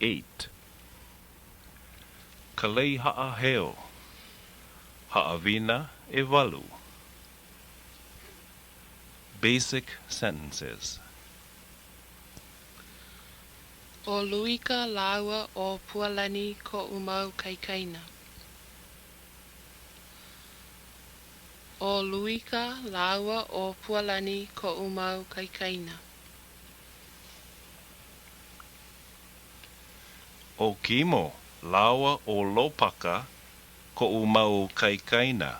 8. Ka Lei Haʻaheo, Haʻawina ʻEwalu. Basic Sentences. ʻO Luika lāua ʻo Pualani koʻu mau kaikaina. ʻO Luika lāua ʻo Pualani koʻu mau kaikaina. ʻO Kimo lāua ʻo Lopaka koʻu mau kaikaina.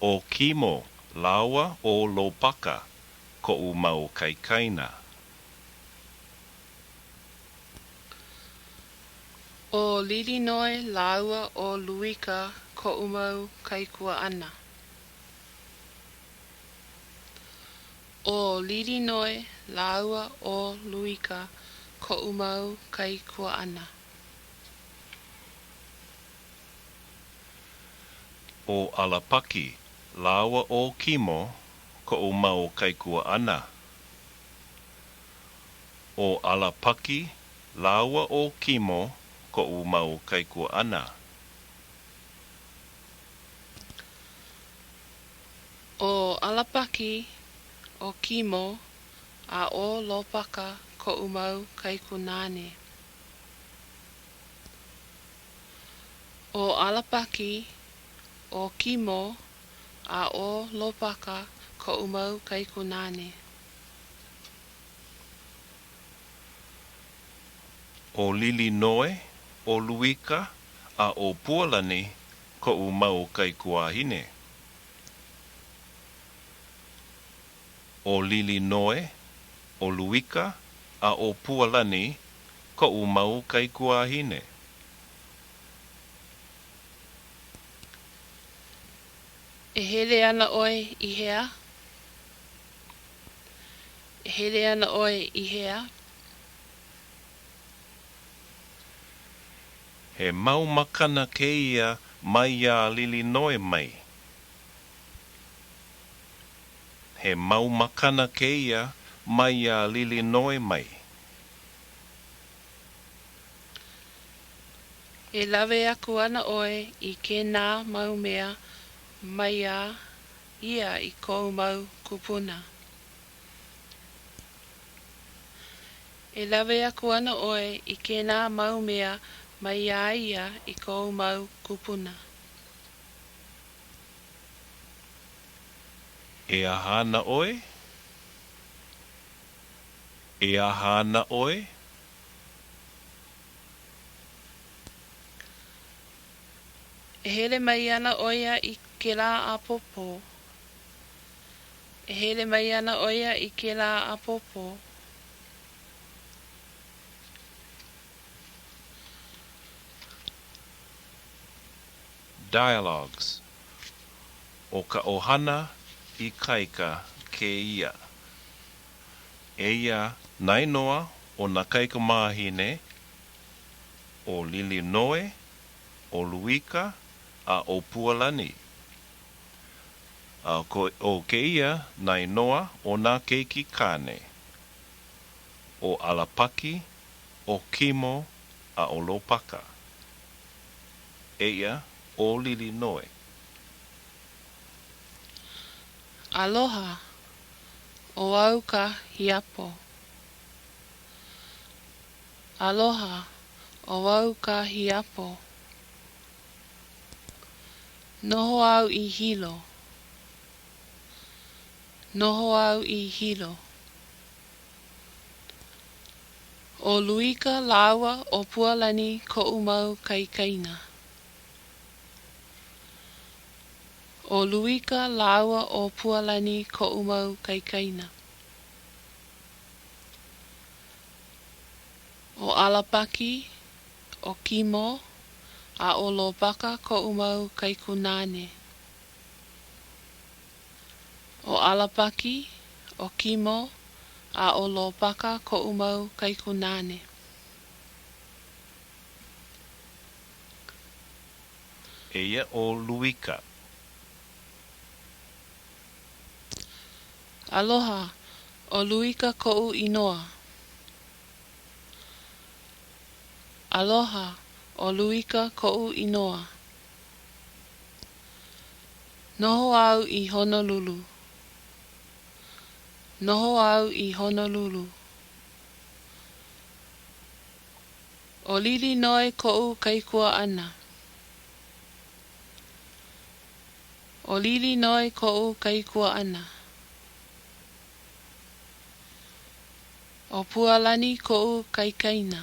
ʻO Kimo lāua ʻo Lopaka koʻu mau kaikaina. ʻO Lilinoe lāua ʻo Luika koʻu mau kaikuaʻana. ʻO Lilinoe lāua ʻo Luika koʻu mau kaikuaʻana. ʻO ʻAlapaki lāua ʻo Kimo koʻu mau kaikuaʻana. ʻO ʻAlapaki lāua ʻo Kimo koʻu mau kaikuaʻana. ʻO ʻAlapaki, ʻo Kimo, a ʻo Lopaka koʻu mau kaikunāne. ʻO ʻAlapaki, ʻo Kimo, a ʻo Lopaka koʻu mau kaikunāne. ʻO Lilinoe, ʻo Luika, a ʻo Pualani koʻu mau kaikuāhine. ʻO Lilinoe, ʻo Luika, a ʻo Pualani koʻu mau kaikuāhine. E hele ana ʻoe i hea? E hele ana ʻoe i hea? He mau makana kēia maiā Lilinoe mai. He mau makana kēia maiā Lilinoe mai. E lawe aku ana ʻoe i kēnā mau mea maiā ia i kou mau kūpuna. E lawe aku ana ʻoe i kēnā mau mea maiā ia i kou mau kūpuna. E aha ana ʻoe? E aha ana ʻoe? E hele mai ana ʻo ia i kēlā ʻapōpō. E hele mai ana ʻo ia i kēlā ʻapōpō. Dialogues ʻO ka ʻohana Ikaika kēia. Eia nā inoa o nā kaikamāhine ʻo Lilinoe, ʻo Luika, a ʻo Pualani. A ʻo kēia nā inoa o nā keiki kāne, ʻo ʻAlapaki, ʻo Kimo, a ʻo Lopaka. Eia ʻo Lilinoe. Aloha, ʻo au ka hiapo. Aloha, ʻo au ka hiapo. Noho au i Hilo. Noho au i Hilo. ʻO Luika lāua ʻo Pualani koʻu mau kaikaina. ʻO Luika lāua ʻo Pualani koʻu mau kaikaina. ʻO ʻAlapaki, ʻo Kimo, a ʻo Lopaka koʻu mau kaikunāne. ʻO ʻAlapaki, ʻo Kimo, a ʻo Lopaka koʻu mau kaikunāne. Eia ʻo Luika. Aloha, ʻo Luika koʻu inoa. Aloha, ʻo Luika koʻu inoa. Noho au i Honolulu. Noho au i Honolulu. ʻO Lilinoe koʻu kaikuaʻana. ʻO Lilinoe koʻu kaikuaʻana. ʻO Pualani koʻu kaikaina.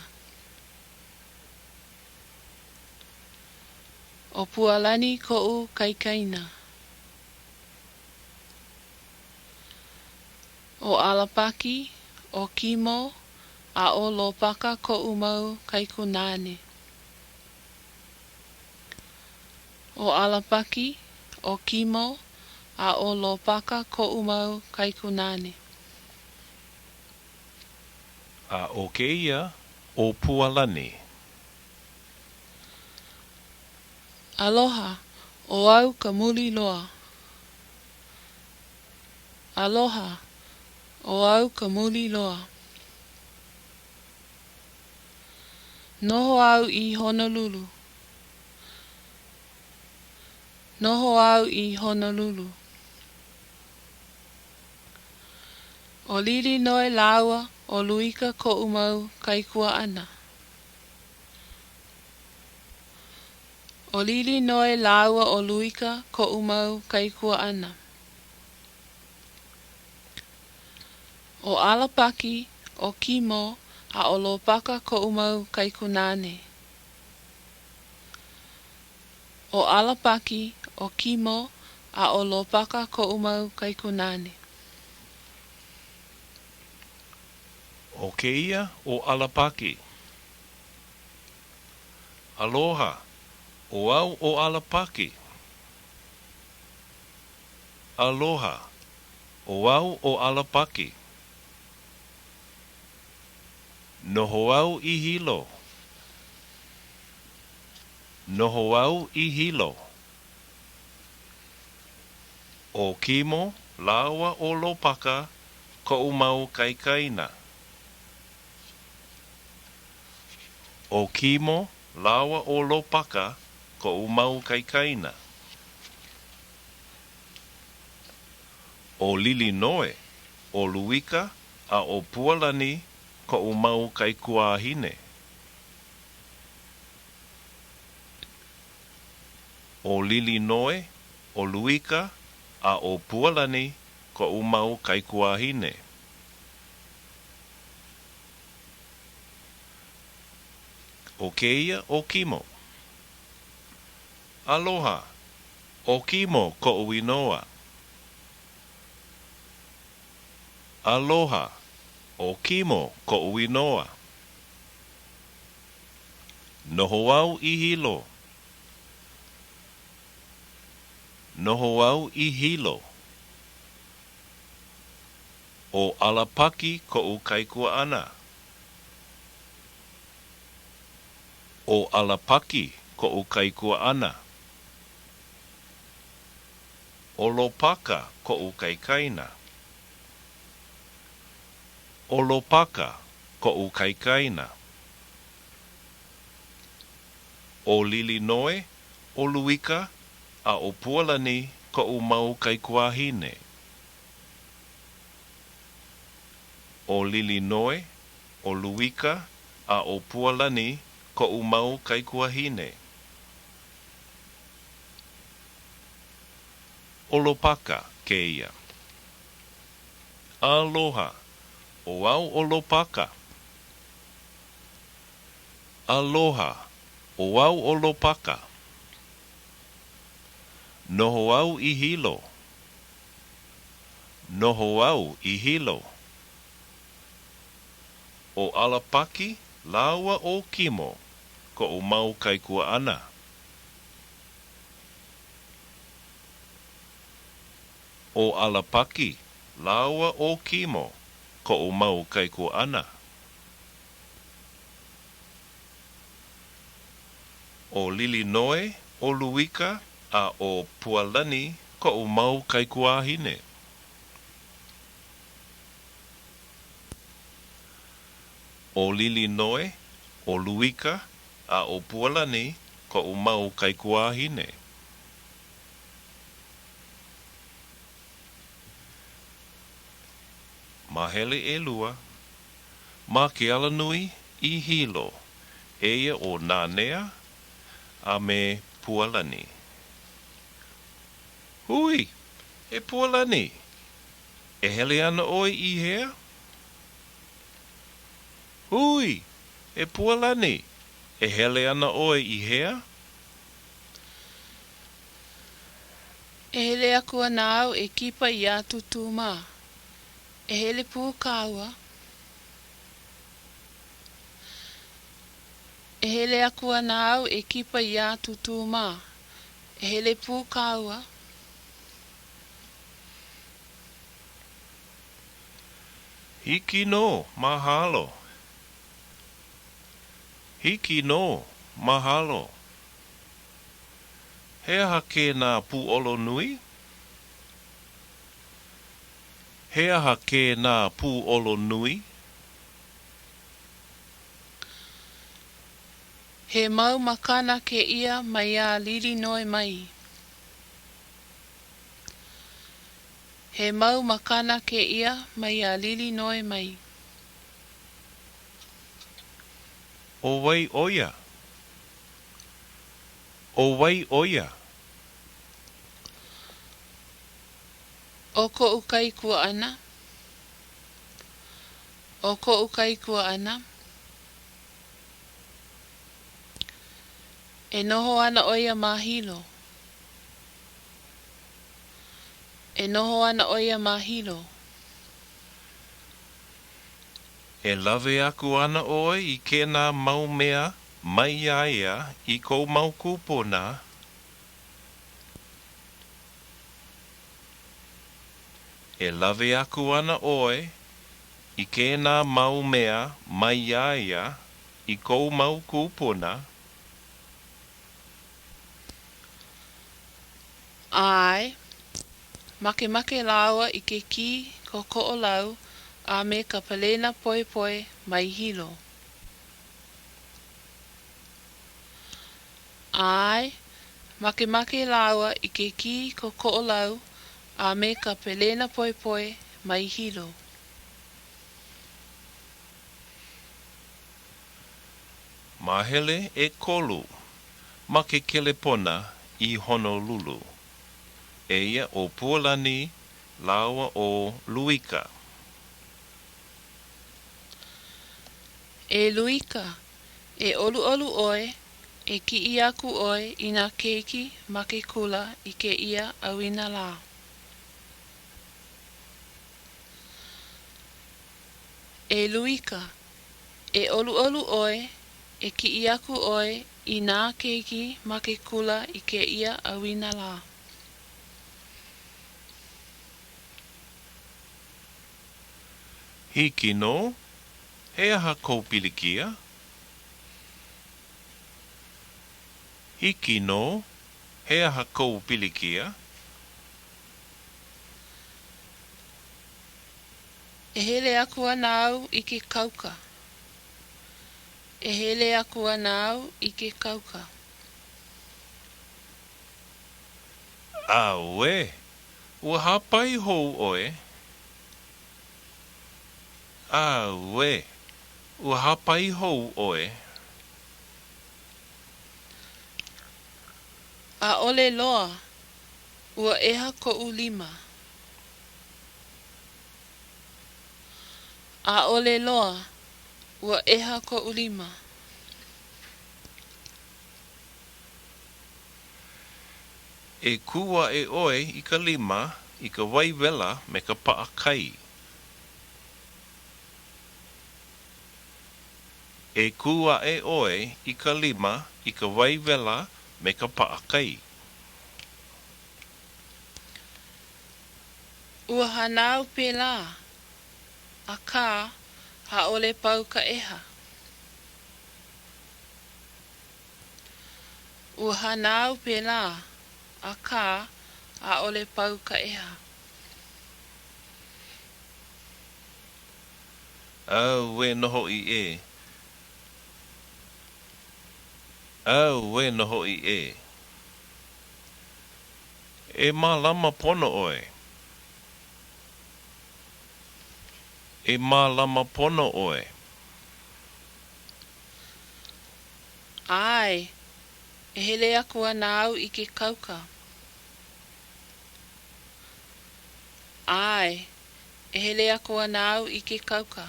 ʻO Pualani koʻu kaikaina. ʻO ʻAlapaki, ʻo Kimo, a ʻo Lopaka koʻu mau kaikunāne. ʻO ʻAlapaki, ʻo Kimo, a ʻo Lopaka koʻu mau kaikunāne. A ʻo kēia, ʻo Pualani. Aloha, ʻo au ka muli loa. Aloha, ʻo au ka muli loa. Noho au i Honolulu. Noho au i Honolulu. ʻO Lilinoe lāua ʻo Luika koʻu mau kaikuaʻana. ʻO Lilinoe lāua ʻo Luika koʻu mau kaikuaʻana. ʻO ʻAlapaki, ʻo Kimo, a ʻo Lopaka koʻu mau kaikunāne. ʻO ʻAlapaki, ʻo Kimo, a ʻo Lopaka koʻu mau kaikunāne. ʻO kēia ʻo ʻAlapaki. Aloha, ʻo au ʻo ʻAlapaki. Aloha, ʻo au ʻo ʻAlapaki. Noho au i Hilo. Noho au i Hilo. ʻO Kimo lāua ʻo Lopaka koʻu mau kaikaina. ʻO Kimo lāua ʻo Lopaka koʻu mau kaikaina. ʻO Lilinoe, ʻo Luika, a ʻo Pualani koʻu mau kaikuāhine. ʻO Lilinoe, ʻo Luika, a ʻo Pualani koʻu mau kaikuāhine. ʻO kēia ʻo Kimo. Aloha, ʻo Kimo koʻu inoa. Aloha, ʻo Kimo koʻu inoa. Noho au i Hilo. Noho au i Hilo. ʻO ʻAlapaki koʻu kaikuaʻana. ʻO ʻAlapaki koʻu kaikuaʻana. ʻO Lopaka koʻu kaikaina. ʻO Lopaka koʻu kaikaina. ʻO Lilinoe, ʻo Luika, a ʻo Pualani koʻu mau kaikuāhine. ʻO Lilinoe, ʻo Luika, a ʻo Pualani koʻu mau kaikuahine. ʻO Lopaka kēia. Aloha, ʻo au ʻo Lopaka. Aloha, ʻo au ʻo Lopaka. Noho au i Hilo. Noho au i Hilo. ʻO ʻAlapaki lāua ʻo Kimo koʻu mau kaikuaʻana. ʻO ʻAlapaki lāua ʻo Kimo koʻu mau kaikuaʻana. ʻO Lilinoe, ʻo Luika, a ʻo Pualani koʻu mau kaikuāhine. ʻO Lilinoe, ʻo Luika, A ʻo Pualani koʻu mau kaikuahine. Māhele ʻelua, Ma ke alanui i Hilo, eia ʻo Nanea a me Pualani. Hui! E Pualani! E hele ana ʻoe i hea? Hui! E Pualani! E hele ana ʻoe i hea? E hele aku ana au e kipa iā Tūtū mā. E hele pū kāua. E hele aku ana au e kipa iā Tūtū mā. E hele pū kāua. Hiki nō, mahalo. Hiki nō, mahalo. He aha kēnā pūʻolo nui? He aha kēnā pūʻolo nui? He mau makana kēia maiā Lilinoe mai. He mau makana kēia maiā Lilinoe mai. ʻO wai ʻo ia? ʻO wai ʻo ia? ʻO koʻu kaikuaʻana. ʻO koʻu kaikuaʻana. E noho ana ʻo ia ma Hilo. E noho ana ʻo ia ma Hilo. E lawe aku ana ʻoe i kēnā mau mea maiā ia i kou mau kūpuna. E lawe aku ana ʻoe i kēnā mau mea maiā ia i kou mau kūpuna. ʻAe. Makemake lāua i ke kī kōkoʻolau a me ka palena poepoe mai Hilo. ʻAe. Makemake lāua i ke kī kōkoʻolau a me ka palena poepoe mai Hilo. Māhele ʻekolu ma ke kelepona i Honolulu. Eia ʻo Pualani lāua ʻo Luika. E Luika, e ʻoluʻolu ʻoe, e kiʻi aku ʻoe i nā keiki ma ke kula i kēia ʻauinalā. E Luika, e ʻoluʻolu ʻoe, e kiʻi aku ʻoe i nā keiki ma ke kula i kēia ʻauinalā. Hiki nō. He aha kou pilikia? Hiki nō. He aha kou pilikia? E hele aku ana au i ke kauka. E hele aku ana au i ke kauka. Auē! Ua hāpai hou ʻoe? Auē! Ua hāpai hou ʻoe? ʻAʻole loa. Ua ʻeha koʻu lima. ʻAʻole loa. Ua ʻeha koʻu lima. E kū aʻe ʻoe i ka lima i ka wai wela me ka paʻakai. E kū aʻe ʻoe i ka lima i ka wai wela me ka paʻakai. Ua hana au pēlā, akā, ʻaʻole pau ka ʻeha. Ua hana au pēlā, akā, ʻaʻole pau ka ʻeha. Auē nō hoʻi ē. Auē nō hoʻi ē. E mālama pono ʻoe. E mālama pono ʻoe. ʻAe, e hele aku ana au i ke kauka. ʻAe, e hele aku ana au i ke kauka.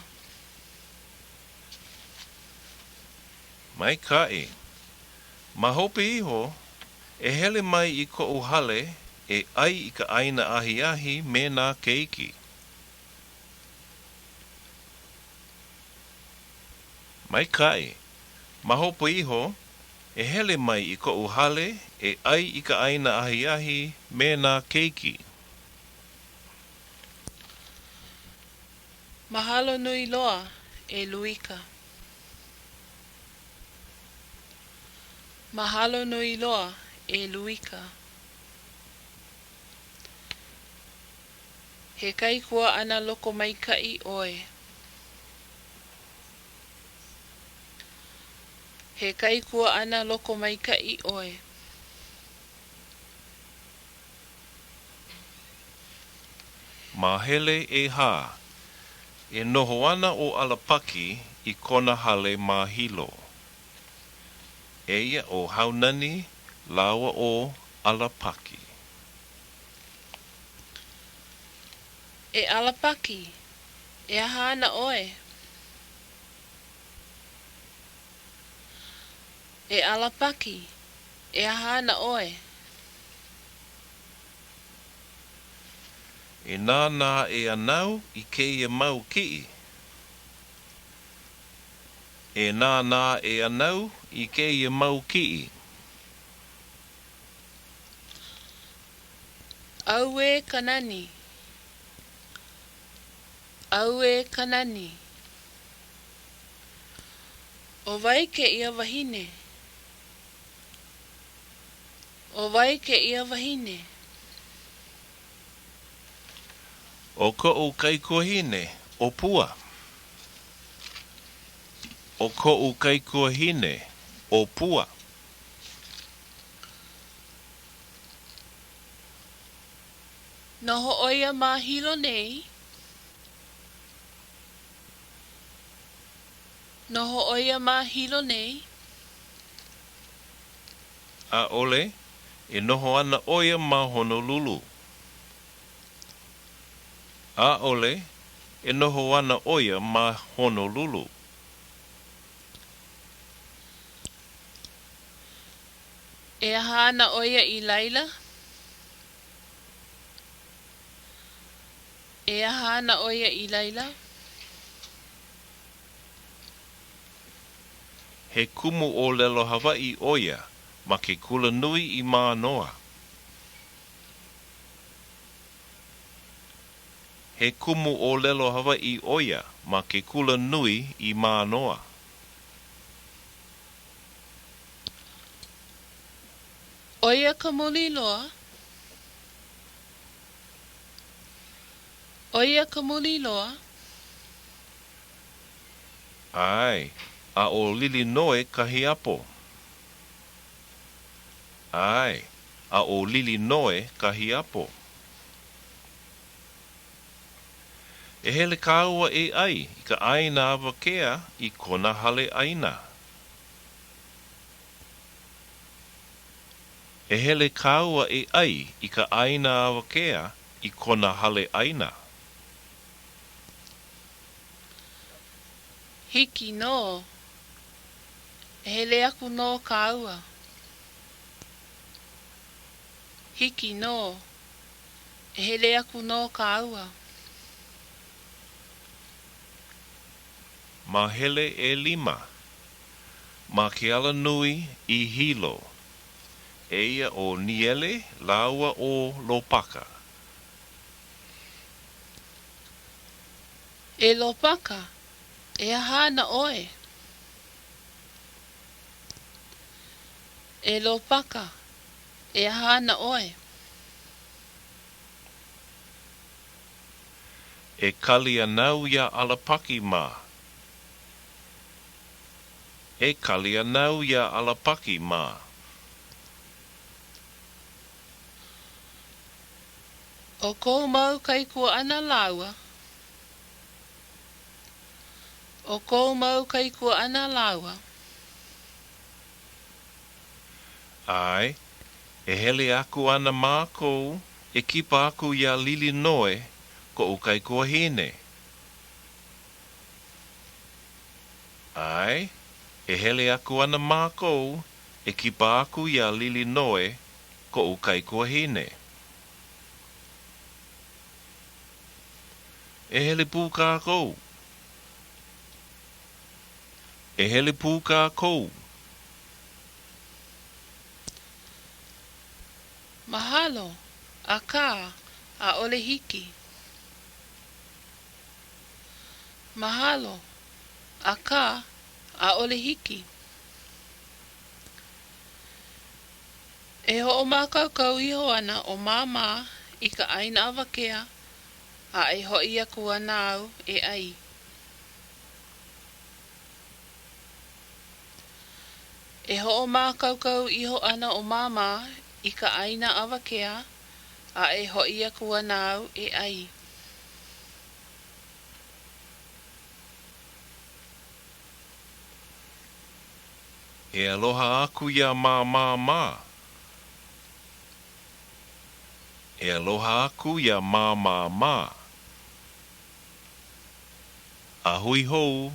Maikaʻi. Ma hope iho, e hele mai i koʻu hale e ʻai i ka ʻaina ahiahi me nā keiki. Maikaʻi. Ma hope iho, e hele mai i koʻu hale e ʻai i ka ʻaina ahiahi me nā keiki. Mahalo nui loa, e Luika. Mahalo nui loa, e Luika. He kaikuaʻana lokomaikaʻi ʻoe. He kaikuaʻana lokomaikaʻi ʻoe. Māhele ʻehā. E noho ana ʻo ʻAlapaki i kona hale ma Hilo. Eia ʻo Haunani lāua ʻo ʻAlapaki. E ʻAlapaki, e aha ana ʻoe? E ʻAlapaki, e aha ana ʻoe? E nānā aʻe ana au i kēia mau kiʻi. E nānā aʻe ana au i kēia mau kiʻi. Auē ka nani! Auē ka nani! ʻO wai kēia wahine? ʻO wai kēia wahine? ʻO koʻu kaikuahine ʻo Pua. ʻO koʻu kaikuahine ʻo Pua. Noho ʻo ia ma Hilo nei? Noho ʻo ia ma Hilo nei? ʻAʻole, e noho ana ʻo ia ma Honolulu. ʻAʻole, e noho ana ʻo ia ma Honolulu. E aha ana ʻo ia i laila? E aha ana ʻo ia i laila? He kumu ʻōlelo Hawaiʻi ʻo ia ma ke kulanui i Mānoa. He kumu ʻōlelo Hawaiʻi ʻo ia ma ke kulanui i Mānoa. ʻO ia ka muli loa? ʻO ia ka muli loa? ʻAe, a ʻo Lilinoe ka hiapo. ʻAe, a ʻo Lilinoe ka hiapo. E hele kāua e ʻai i ka ʻaina awakea i kona hale ʻaina. E hele kāua e ʻai i ka ʻaina awakea i kona hale ʻaina. Hiki nō. E hele aku nō kāua. Hiki nō. E hele aku nō kāua. Māhele ʻelima. Ma ke alanui i Hilo. Eia ʻo Niele lāua ʻo Lopaka. E Lopaka, e aha ana ʻoe? E Lopaka, e aha ana ʻoe? E kali ana au iā ʻAlapaki mā. E kali ana au iā ʻAlapaki mā. ʻO kou mau kaikuaʻana lāua. ʻO kou mau kaikuaʻana lāua. ʻAe, e hele aku ana mākou e kipa aku iā Lilinoe, koʻu kaikuahine. ʻAe, e hele aku ana mākou e kipa aku iā Lilinoe, koʻu kaikuahine. E hele pū kākou. E hele pū kākou. Mahalo, akā, ʻaʻole hiki. Mahalo, akā, ʻaʻole hiki. E hoʻomākaukau iho ana ʻo Māmā i ka ʻaina awakea a e hoʻi aku ana au e ʻai. E hoʻomākaukau iho ana ʻo Māmā i ka ʻaina awakea a e hoʻi aku ana au e ʻai. E aloha aku iā Māmā mā. E aloha aku iā Māmā mā. A hui hou.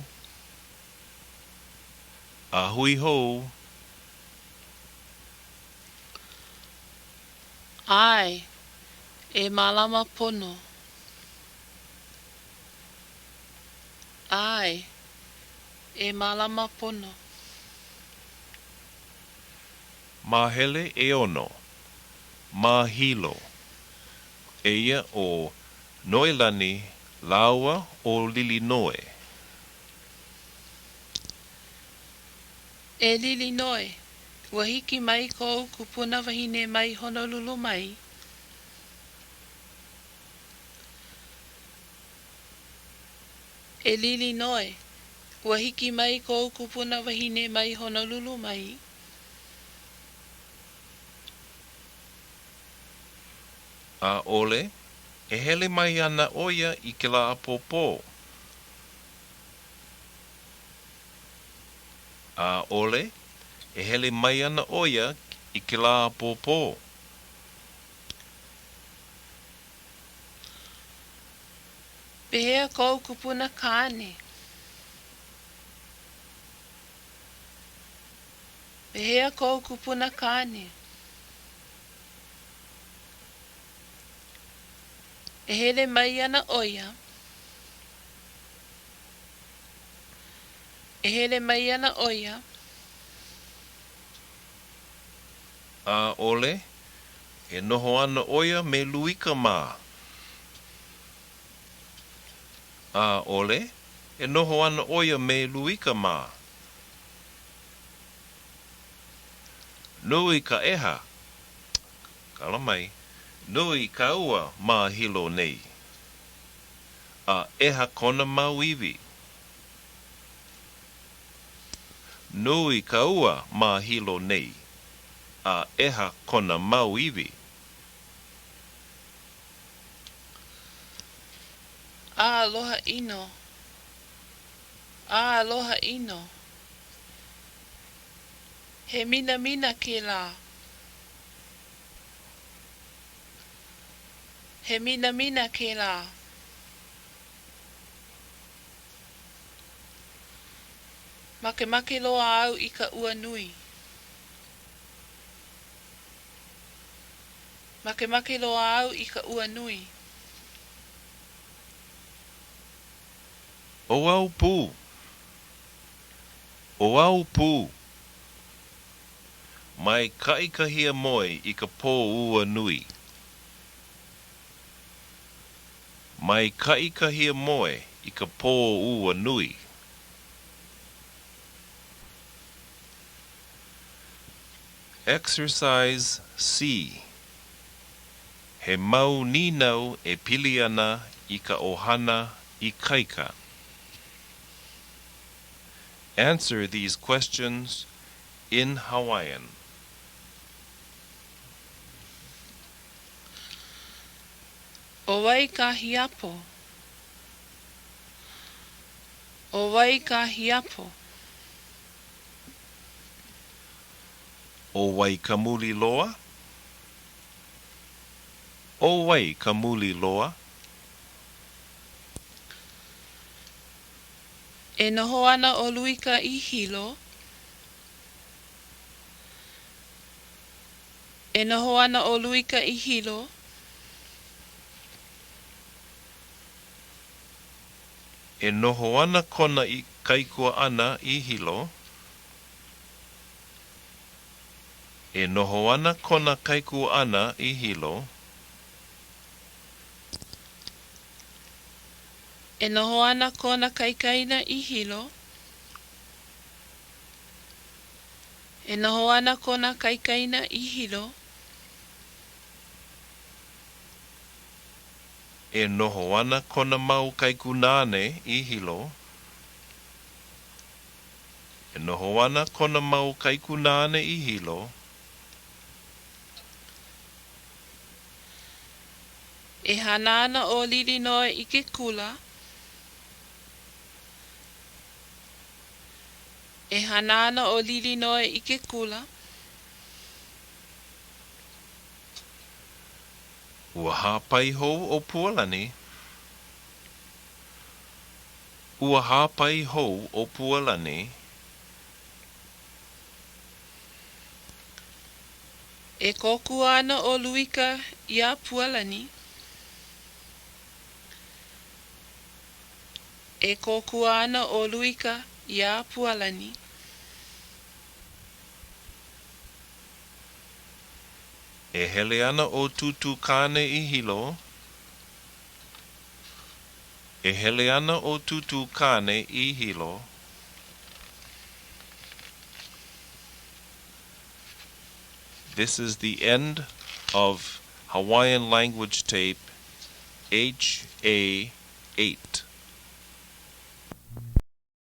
A hui hou. ʻAe, e mālama pono. ʻAe, e mālama pono. Māhele ʻeono, Ma Hilo. Eia ʻo Noelani lāua ʻo Lilinoe. E Lilinoe, ua hiki mai kou kupuna wahine mai Honolulu mai. E Lilinoe, ua hiki mai kou kupuna wahine mai Honolulu mai. ʻAʻole, e hele mai ana ʻo ia i kēlā ʻapōpō. ʻAʻole, e hele mai ana ʻo ia i kēlā ʻapōpō. Pehea kou kupuna kāne? Pehea kou kupuna kāne? E hele mai ana ʻo ia. E hele mai ana ʻo ia. ʻAʻole, e noho ana ʻo ia me Luika mā. ʻAʻole, e noho ana ʻo ia me Luika mā. Nui ka ʻeha. Kala mai. Nui ka ua ma Hilo nei. A ʻeha kona mau iwi. Nui ka ua ma Hilo nei. A ʻeha kona mau iwi. A aloha ʻino. A aloha ʻino. He minamina kēlā. He minamina kēlā. Makemake loa au i ka ua nui. Makemake loa au i ka ua nui. ʻO au pū. ʻO au pū. Maikaʻi ka hiamoe i ka pō ua nui. Maikaʻi ka hiamoe i ka pō ua nui. Exercise C. He mau nīnau e pili ana i ka ʻohana Ikaika. Answer these questions in Hawaiian. ʻO wai ka hiapo? ʻO wai ka hiapo? ʻO wai ka muli loa? ʻO wai ka muli loa? E noho ana ʻo Luika i Hilo. E noho ana ʻo Luika i Hilo. E noho ana kona kaikuaʻana i Hilo. E noho ana kona kaikuaʻana i Hilo. E noho ana kona kaikaina i Hilo. E noho ana kona kaikaina i Hilo. E noho ana kona mau kaikunāne i Hilo. E noho ana kona mau kaikunāne i Hilo. E hana ana ʻo Lilinoe i ke kula. E hana ana ʻo Lilinoe i ke kula. Ua hāpai hou ʻo Pualani. Ua hāpai hou ʻo Pualani. E kōkua ana ʻo Luika iā Pualani. E kōkua ana ʻo Luika iā Pualani. E hele ana ʻo Tūtū Kāne i Hilo. E hele ana ʻo Tūtū Kāne i Hilo. This is the end of Hawaiian language tape HA8.